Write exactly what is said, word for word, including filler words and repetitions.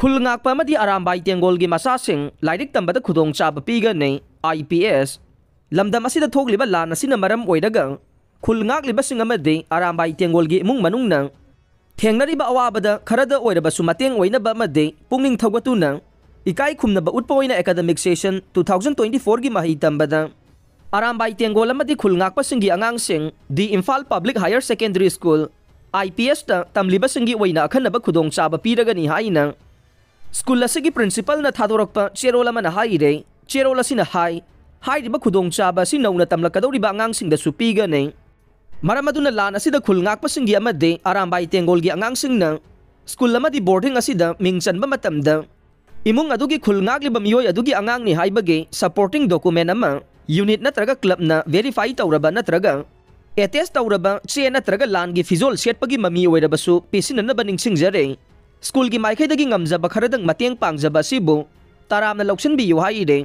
ꯈꯨꯜ ꯉꯥꯛꯄ ꯑꯃꯗꯤ ꯑꯔꯥꯝꯕꯥꯏ ꯇꯦꯡꯒꯣꯜꯒꯤ ꯃꯆꯥꯁꯤꯡ ꯂꯥꯏꯔꯤꯛ ꯇꯝꯕꯗ ꯈꯨꯗꯣꯡꯆꯥꯕ ꯄꯤꯒꯅꯤ꯫ I P S. ꯂꯝꯗꯝ ꯑꯁꯤꯗ ꯊꯣꯛꯂꯤꯕ ꯂꯥꯟ ꯑꯁꯤꯅ ꯃꯔꯝ ꯑꯣꯏꯔꯒ ꯈꯨꯜ ꯉꯥꯛꯂꯤꯕꯁꯤꯡ ꯑꯃꯗꯤ ꯑꯔꯥꯝꯕꯥꯏ ꯇꯦꯡꯒꯣꯜꯒꯤ ꯏꯃꯨꯡ ꯃꯅꯨꯡꯅ ꯊꯦꯡꯅꯔꯤꯕ ꯑꯋꯥꯕꯗ ꯈꯔꯗ ꯑꯣꯏꯔꯕꯁꯨ ꯃꯇꯦꯡ ꯑꯣꯏꯅꯕ ꯑꯃꯗꯤ ꯄꯨꯛꯅꯤꯡ ꯊꯧꯒꯠꯇꯨꯅ ꯏꯀꯥꯏ ꯈꯨꯝꯅꯕ ꯎꯠꯄ ꯑꯣꯏꯅ academic session two thousand twenty fourꯒꯤ ꯃꯍꯩ ꯇꯝꯕꯗ ꯑꯔꯥꯝꯕꯥꯏ ꯇꯦꯡꯒꯣꯜ ꯑꯃꯗꯤ ꯈꯨꯜ ꯉꯥꯛꯄꯁꯤꯡꯒꯤ ꯑꯉꯥꯡꯁꯤꯡ the Imphal public higher secondary school, I P ꯑꯦꯁꯇ ꯇꯝꯂꯤꯕꯁꯤꯡꯒꯤ ꯑꯣꯏꯅ ꯑꯈꯟꯅꯕ ꯈꯨꯗꯣꯡꯆꯥꯕ ꯄꯤꯔꯒꯅꯤ ꯍꯥꯏꯅ ꯁ꯭ꯀꯨꯜ ꯑꯁꯤꯒꯤ ꯄ꯭ꯔꯤꯟꯁꯤꯄꯜꯅ ꯊꯥꯗꯣꯔꯛꯄ ꯆꯦꯔꯣꯜ ꯑꯃꯅ ꯍꯥꯏꯔꯦ꯫ ꯆꯦꯔꯣꯜ ꯑꯁꯤꯅ ꯍꯥꯏ, ꯍꯥꯏꯔꯤꯕ ꯈꯨꯗꯣꯡꯆꯥꯕ ꯑꯁꯤ ꯅꯧꯅ ꯇꯝꯂꯛꯀꯗꯧꯔꯤꯕ ꯑꯉꯥꯡꯁꯤꯡꯗꯁꯨ ꯄꯤꯒꯅꯤ꯫ ꯃꯔꯝ ꯑꯗꯨꯅ ꯂꯥꯟ ꯑꯁꯤꯗ ꯈꯨꯜ ꯉꯥꯛꯄꯁꯤꯡꯒꯤ ꯑꯃꯗꯤ ꯑꯔꯥꯝꯕꯥꯏ ꯇꯦꯡꯒꯣꯜꯒꯤ ꯑꯉꯥꯡꯁꯤꯡꯅ ꯁ꯭ꯀꯨꯜ ꯑꯃꯗꯤ ꯕꯣꯔꯗꯤꯡ ꯑꯁꯤꯗ ꯃꯤꯡ ꯆꯟꯕ ꯃꯇꯝꯗ ꯏꯃꯨꯡ ꯑꯗꯨꯒꯤ ꯈꯨꯜ ꯉꯥꯛꯂꯤꯕ ꯃꯤꯑꯣꯏ ꯑꯗꯨꯒꯤ ꯑꯉꯥꯡꯅꯤ ꯍꯥꯏꯕꯒꯤ supporting document ꯑꯃ ꯌꯨꯅꯤꯠ ꯅꯠꯇ꯭ꯔꯒ ꯀ꯭ꯂꯕꯅ verify ꯇꯧꯔꯕ ꯅꯠꯇ꯭ꯔꯒ attest ꯇꯧꯔꯕ ꯆꯦ ꯅꯠꯇ꯭ꯔꯒ ꯂꯥꯟꯒꯤ ꯐꯤꯖꯣꯜ ꯁꯦꯠꯄꯒꯤ ꯃꯃꯤ ꯑꯣꯏꯔꯕꯁꯨ ꯄꯤꯁꯤꯟꯅꯅꯕ ꯅꯤꯡꯁꯤꯡꯖꯔꯤ꯫ ꯁ꯭ꯀꯨꯜꯒꯤ ꯃꯥꯏꯀꯩꯗꯒꯤ ꯉꯝꯖꯕ ꯈꯔꯗꯪ ꯃꯇꯦꯡ ꯄꯥꯡꯖꯕ ꯑꯁꯤꯕꯨ ꯇꯔꯥꯝꯅ ꯂꯧꯁꯤꯟꯕꯤꯌꯨ ꯍꯥꯏꯔꯤ꯫